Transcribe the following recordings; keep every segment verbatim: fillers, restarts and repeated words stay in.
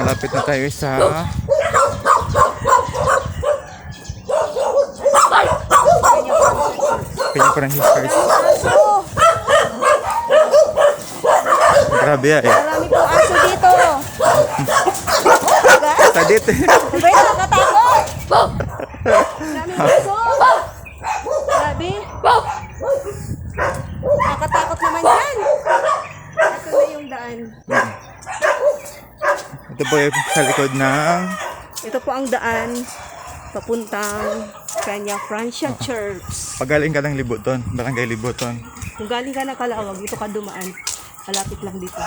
Lapit na tayo sa Peña Francisco. Grabe, ay. Marami pong aso dito. Tadit. Sabay, nakakatakot. Maraming aso. Grabe. Nakakatakot naman yan. Ito na yung daan. Ito po yung sa likod ng Ito po ang daan papuntang Peña Francia Church. Pagaling ka ng Libuton, Barangay Libuton. Kung galing ka ng Calauag, dito ka dumaan. Malapit lang dito.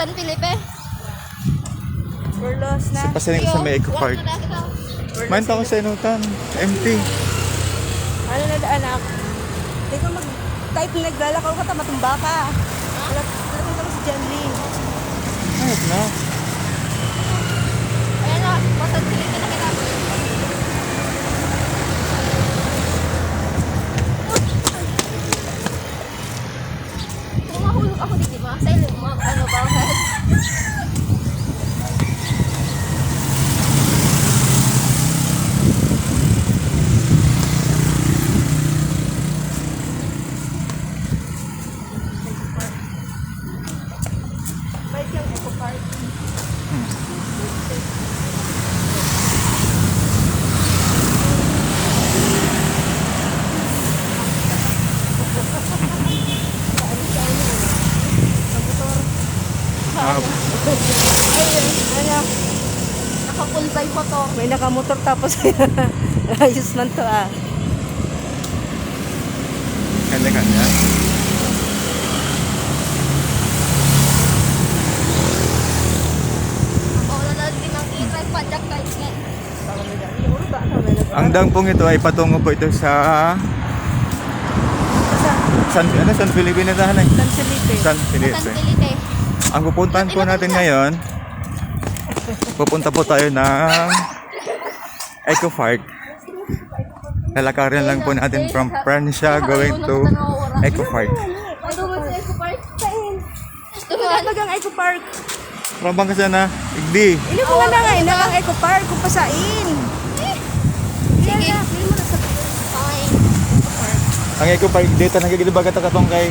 San Felipe. We're lost na. Pasiring sa may Eco Park. Wala na kita. We're Main lost ako na. Sa inutan. Empty. Ano na daan ako? Di ka mag-type na naglalakaw ka, tama tumba ka. Wala, wala kang tapos si John Lee. Ayos na. Ayan na, pasan Felipe na kita. Kung mahulog ako dito, mga sa ilong, mga ano ba? Balik yung Eco Park. Ah, Ayun, ano, Naka-full by motor. May nakamotor tapos ayos man to ah. Kanya-kanya. Ako na lang din ang iray, padyak kahit nga. Siguro ba? Ano, may nag- Ang dangpong ito ay patungo po ito sa Sa San, ano, San Felipe na tahan eh. San Felipe. San Felipe. San Felipe. Ang pupuntahan po natin ngayon, pupunta po tayo ng Eco Park. Lalakarin lang po natin from Francia going to Eco Park. Ano ba sa Eco Park? Ano ba ang Eco Park? From Pangasinan, Igdi. Ini ko nga na nga, ina ang Eco Park, kung pasain. Sige. Fine. Ang Eco Park, dito nagagilibaga ta katong kay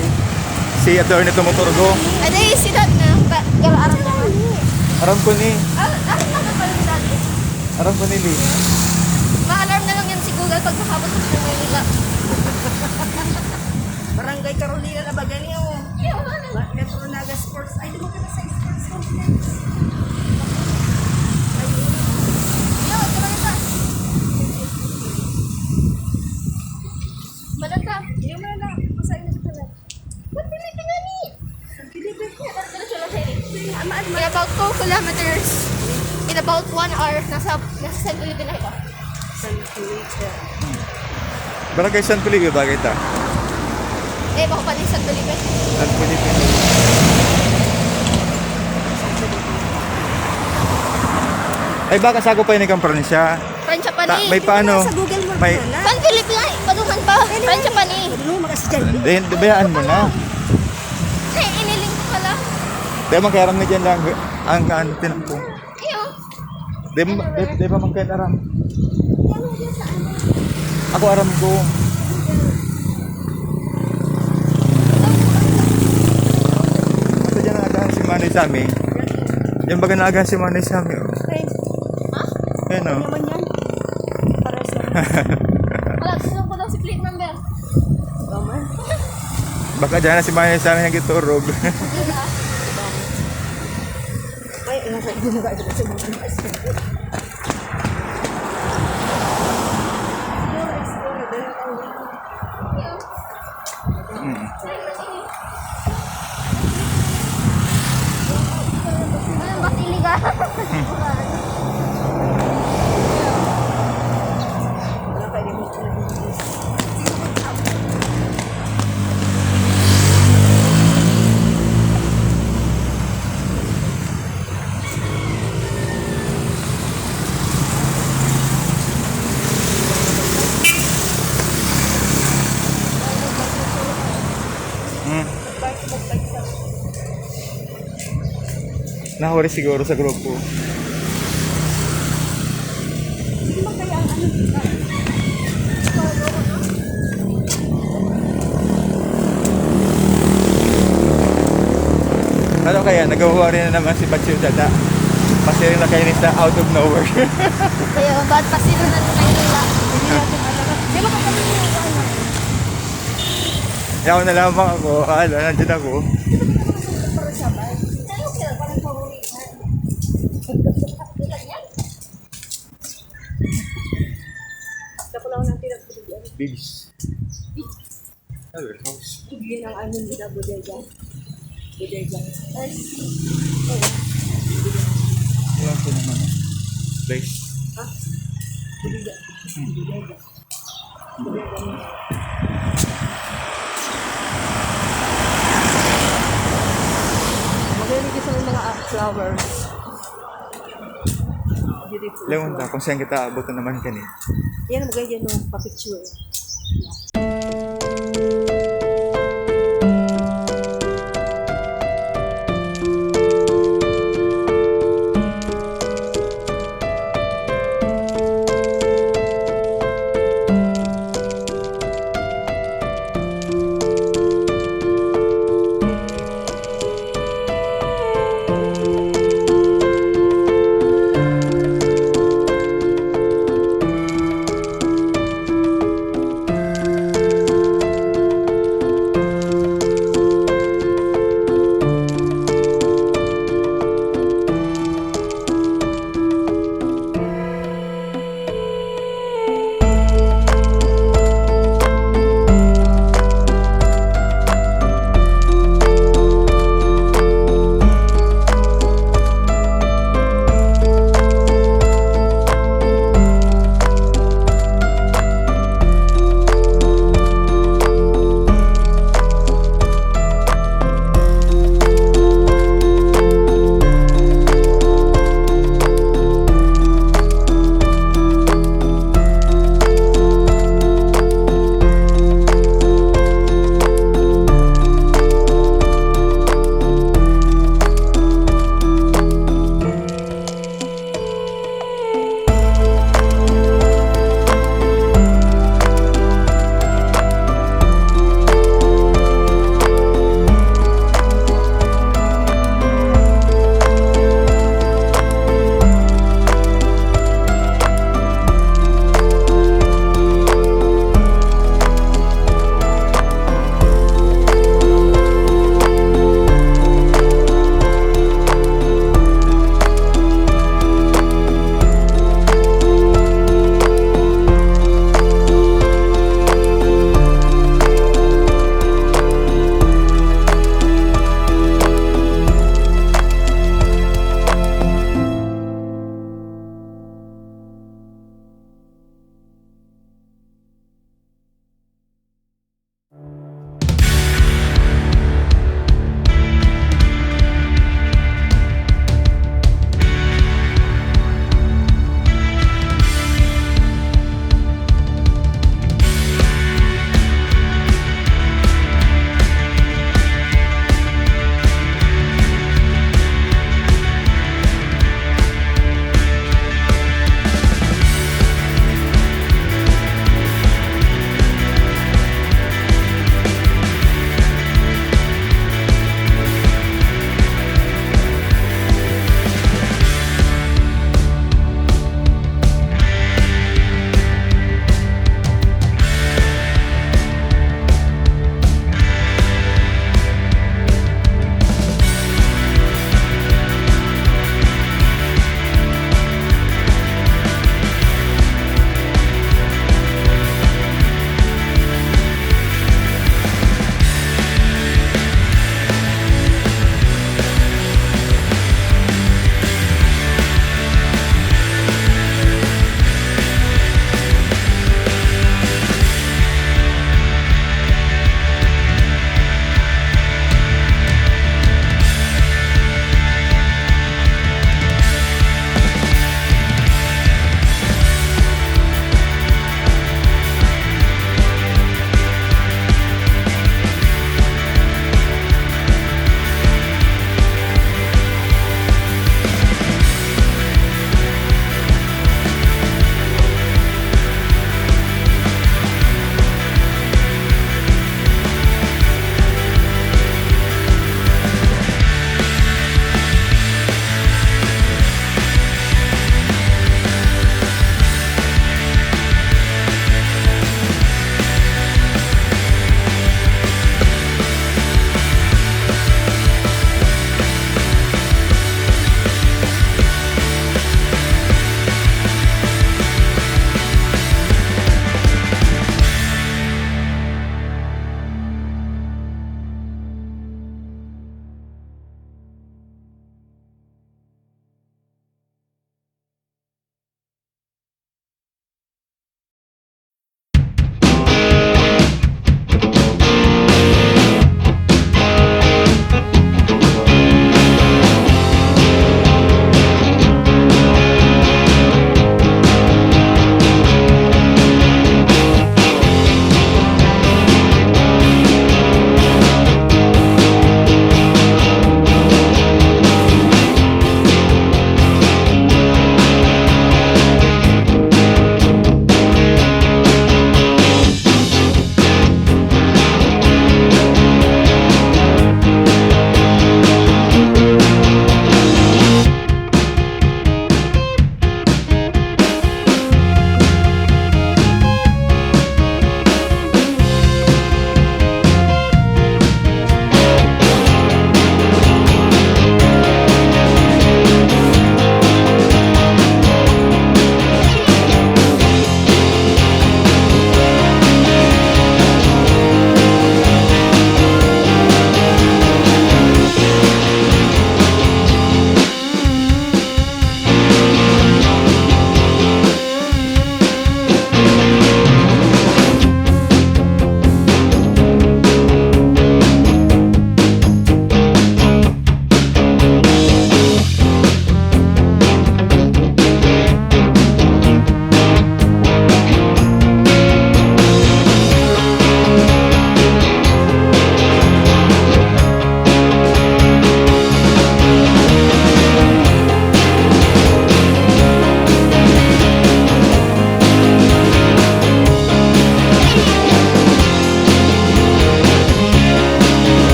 si Attorney Tumuturgo. Ano yung sila na? Ba- Pero aram na nga. Aram ko ni, Ar- Aram na nga pala yung dati. aram ko ni Lee. Ma-alarm na lang yan si Google pag nakabot sa Manila. Barangay Carolina na ba ganyan? Iyo, ano? Metro Naga Sports. Ay, di mo kita sa sports complex. Iyo, ito na ito. Malata. Hindi mo na lang. Masain na ito na. Ba't pinipinani? Diretso lang sa'yo. In about two kilometers, in about one hour, nasa, nasa San Felipe na kita. San Felipe. Barangay San Felipe ba kita? Eh, bako pa ni San Felipe. San Felipe. Ay, baka sa ako pa yun ikang probinsya. Francia pa Ta, ni. may paano? Sa Google mo May, na. San Felipe nga, eh. Paduman pa. Francia pa ni. Ano mo mag-asadyan? Hindi, bayaan mo na. Eh, iniling ko pala. Di ba kaya aram na dyan lang ang ano, tinakbo? Iyo. Di, di, di ba man kayo aram? Ako aram ko. Ito dyan ang agahan si Manay Sammy. Yan baga na agahan si Manay Sammy. Oh. Okay. Yan o. Naman yan. Pares na. Wala, gusto ko daw si plate number. Baman. Baka dyan na si Manay Sammy nagtiturog. Ay, nasa inyo ba ito sa mga explore, explore, dahil ang Mm. Ano ba siliga? Mm. Nahuri siguro sa grupo. Ano kaya, naghuhuwari na naman si Batsyo Dada. Pasiring na kayo ni sa out of nowhere. Kaya, ba't pa sila na kayo nila? Di ba kami yung ano? Yaw na lamang ako. Ano, nandyan ako. Para sabay. Sa'yo, kaya parang pahuwi na. Tapos lang ng pinagpilian. Bigs. Ah, warehouse. Yun ang ano nila, bodega. Wala po naman. Guys. Magaling sa mga flowers. Beautiful. Leon ta, kung saan kita abot na naman kani. Yan, magay yan yung pa-picture.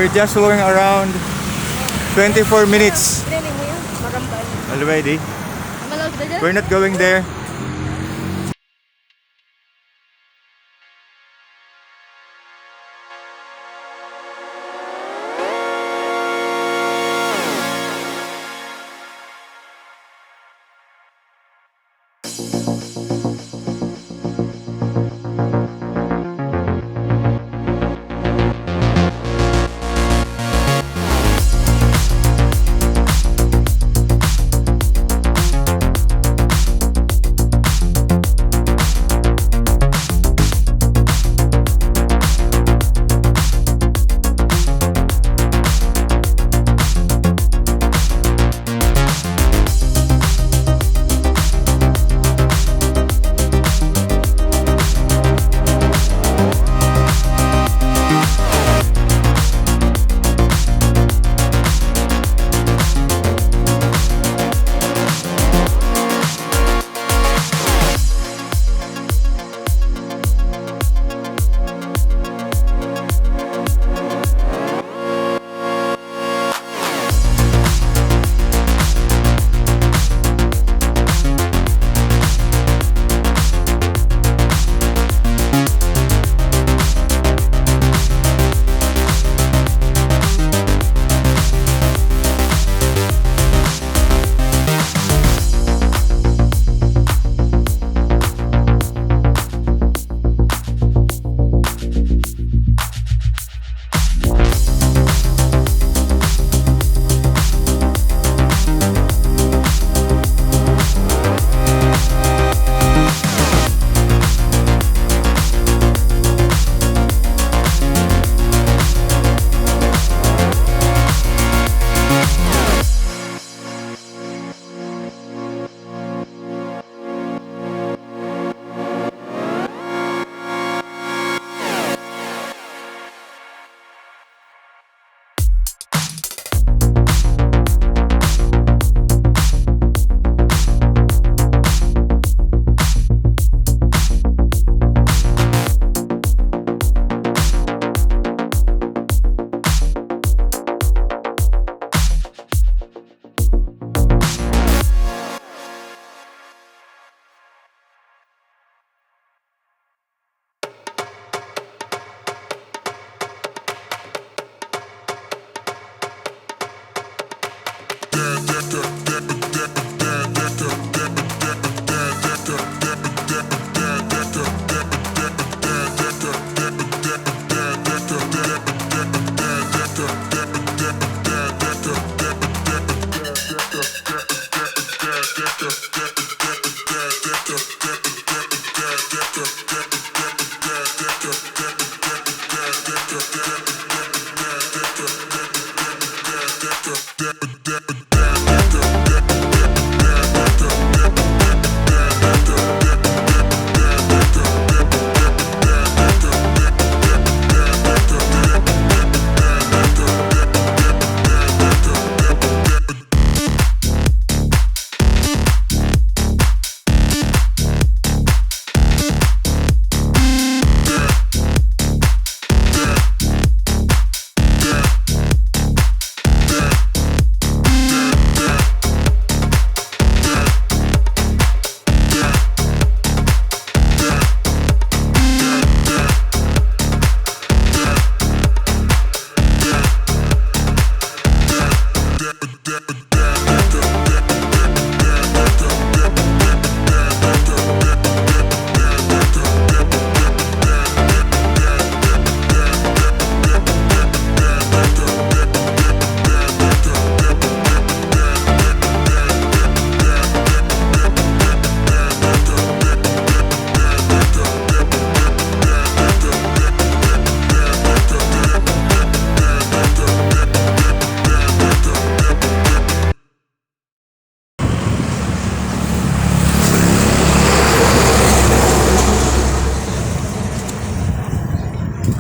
We're just walking around twenty-four minutes already. We're not going there.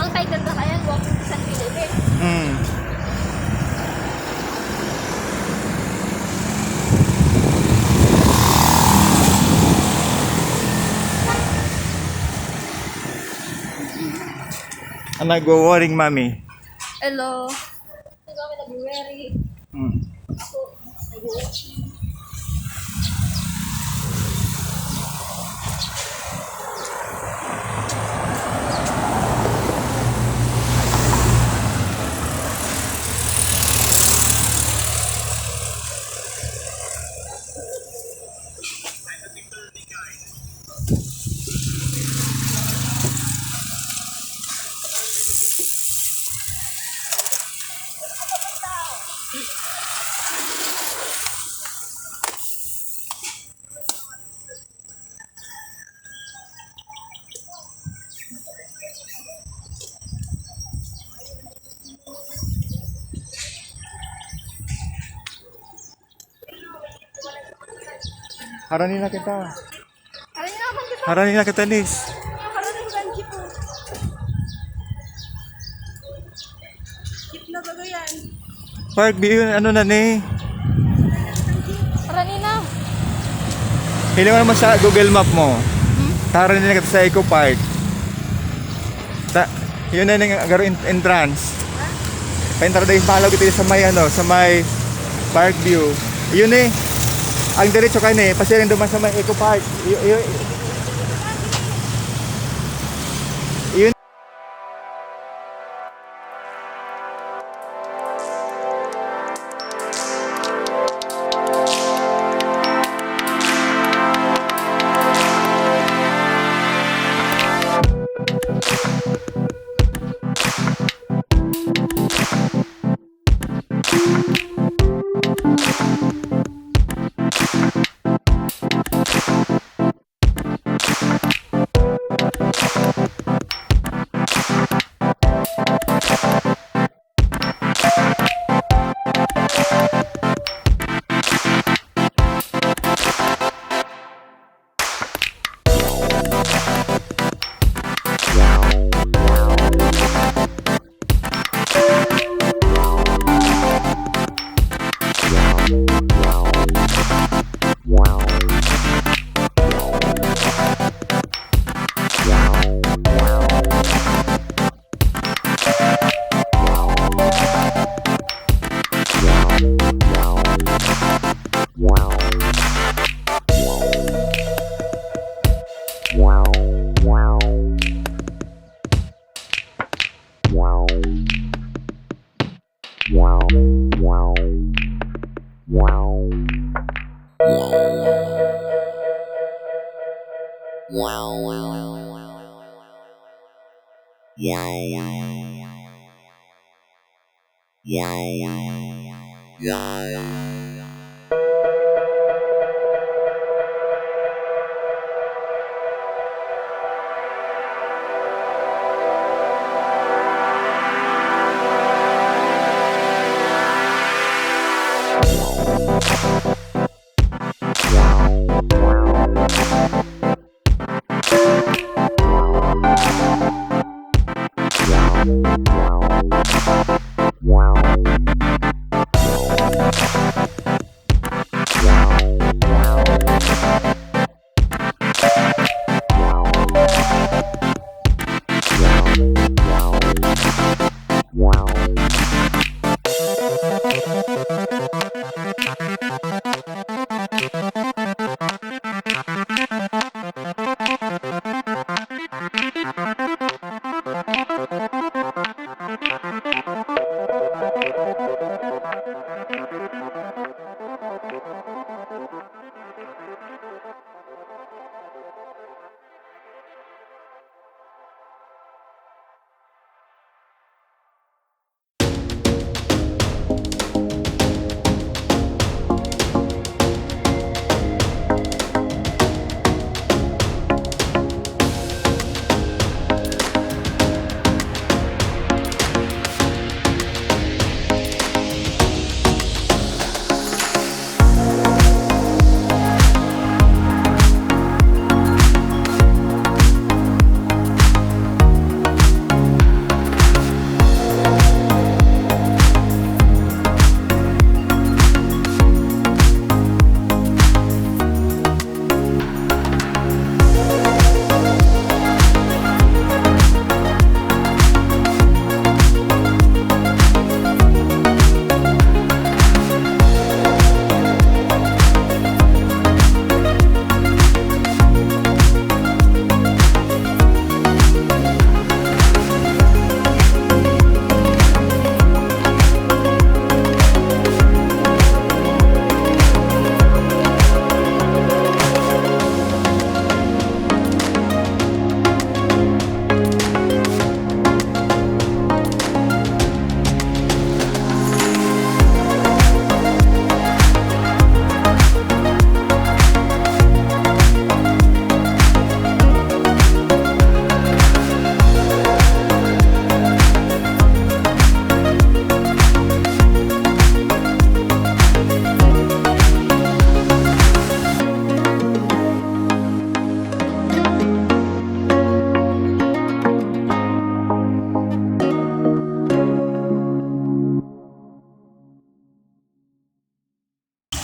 Ang title ba kaya, Walking to San Felipe? Hmm. Ang nagwo-worrying, Mami. Hello. February. Hmm. Ako, nag-uot siya. Harani na kita. Harani na kita, Nis. Harani na kita, Jeep. Jeep na baga yan. Park View, ano na ni? Harani na. Hiling mo naman sa Google Map mo. Hmm? Harani na kita sa Eco Park. Ta, yun na yung garo en-, entrance. Paintra dahil malaw kita sa may, ano, sa may Park View. Yun eh. Ang diretso kayo na eh. Pasiring duman sa may Eco Park. Y-, y-, yun.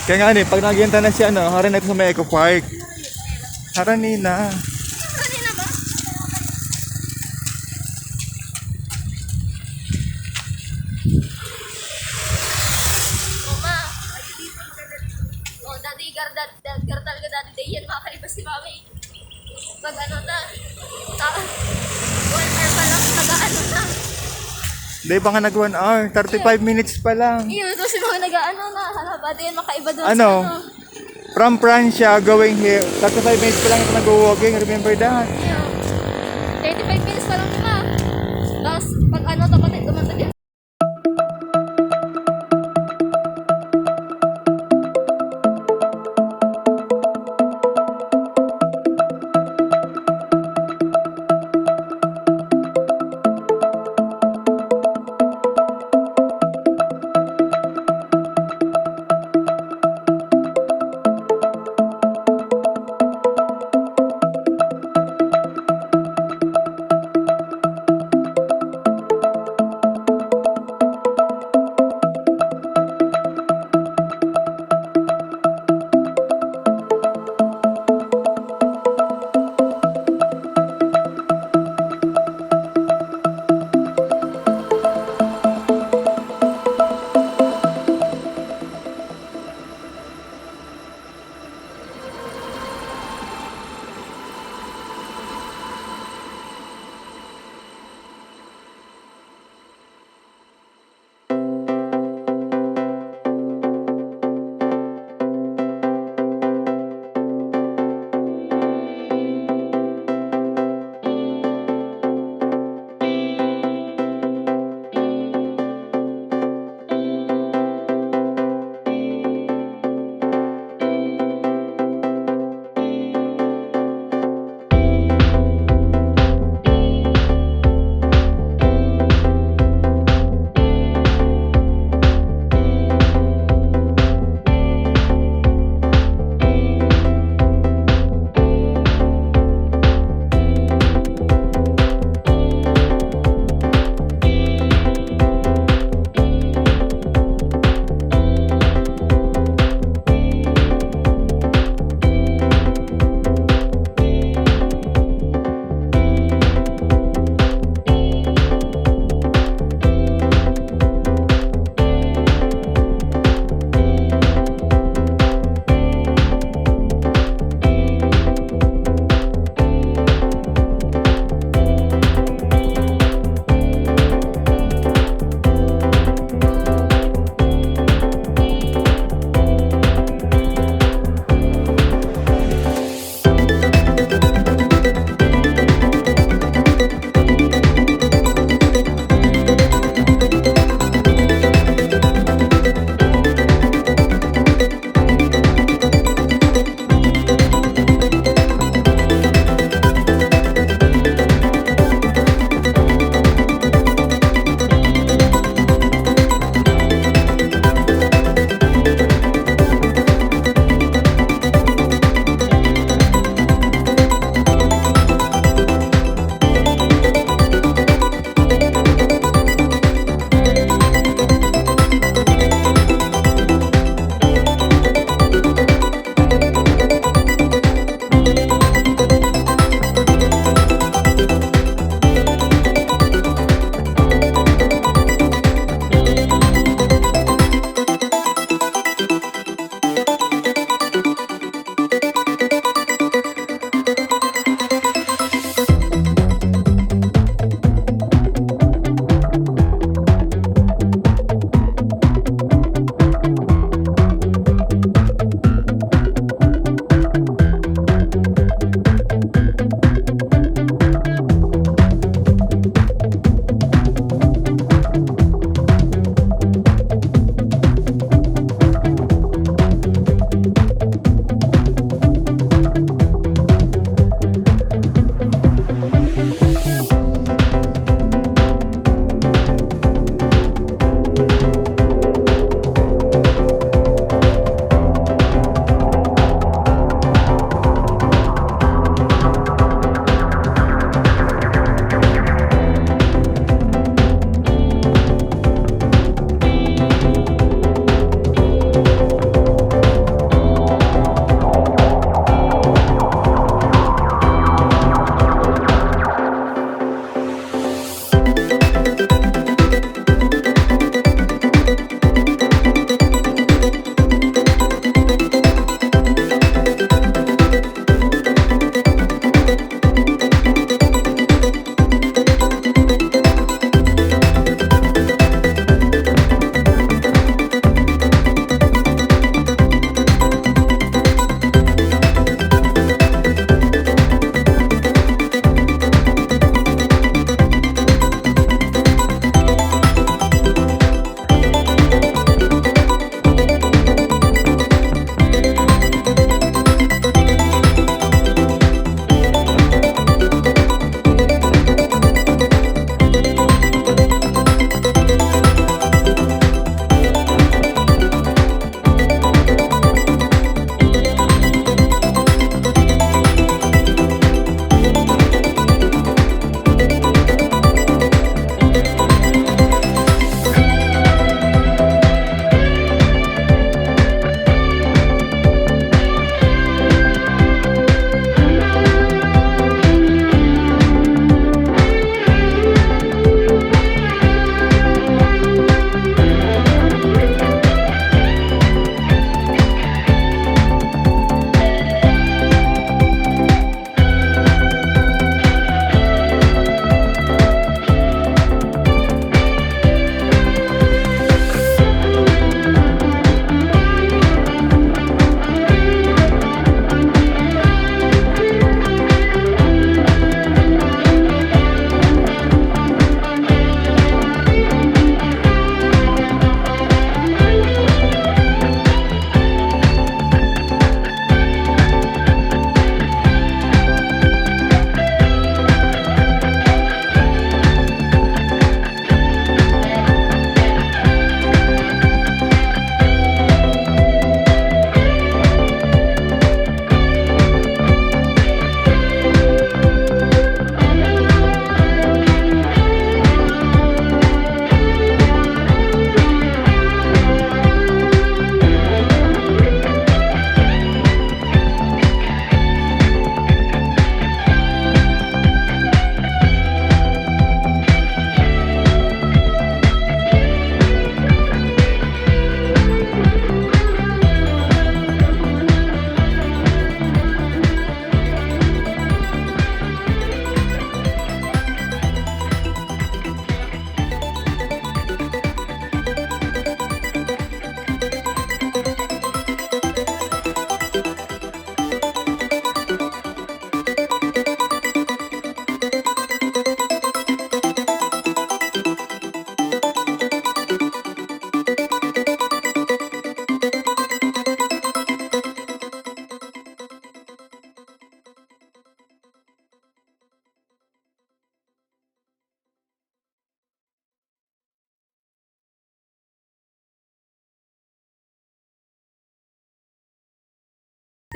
Kaya nga ni, pag nakikita na siya, ano, hari na ito sa may Eco Park. Harani na. Harani na ba? O, ma. O, dati, gar-, dat-, dat-, gar-, talaga dati, day yan, makakaiba si mami. Pag ano na, ta-, one hour pa lang, nag-aano na. Di ba nga nag one hour? Thirty-five minutes pa lang. Iyo, ito si mga nag-aano na. Hala, ba, di yan makaiba doon sa Ano? ano. From Prancia going here, thirty-five minutes pa lang ito nag-walking. Remember that? Iyo. Thirty-five minutes pa lang, di ba? Tapos, pag ano, dapat dumating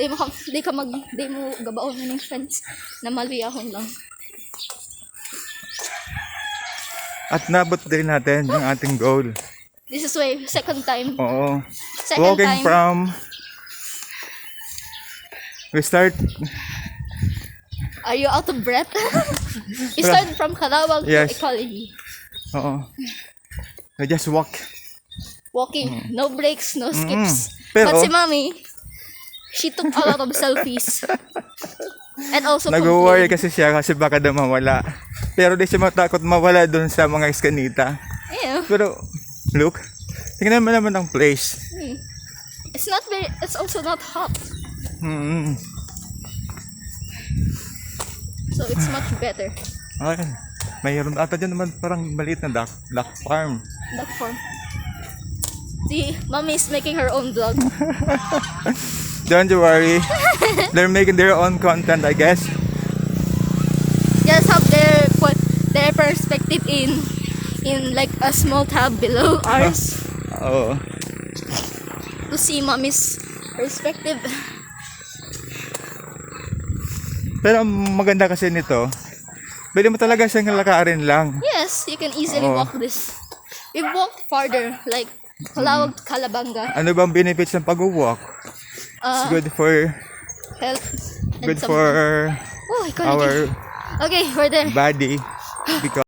Di mo ka, di ka mag, di mo gabaon na yung fence na maluyahon lang. At nabot din natin yung ating goal. This is way second time. Oo. Second Walking time. From we start. Are you out of breath? You started from Calawag Yes. to Ecology. Oo. We just walk. Walking. No breaks, no skips. Pero- But si Mommy, she took a lot of selfies. And also Nag-worry complained. Kasi siya kasi baka daw mawala. Pero di siya matakot mawala doon sa mga eskinita. Yeah. Pero look, tingnan mo naman ang place. Hmm. It's not very, it's also not hot. Mm. So it's much better. Okay. Mayroon ata dyan naman parang maliit na duck, duck farm. Duck farm. See, Mommy is making her own vlog. Don't you worry. They're making their own content, I guess. Just have their, their perspective in in like a small tab below ours Oo. To see Mommy's perspective. Pero ang maganda kasi nito, pwede mo talaga siyang lakarin lang. Yes, you can easily Oo. Walk this. We walked farther, like Calawag to Calabanga. Ano bang benefits ng pag-walk? It's Uh, good for health. And good some- for Oh, ecology. our Okay, we're there. Body because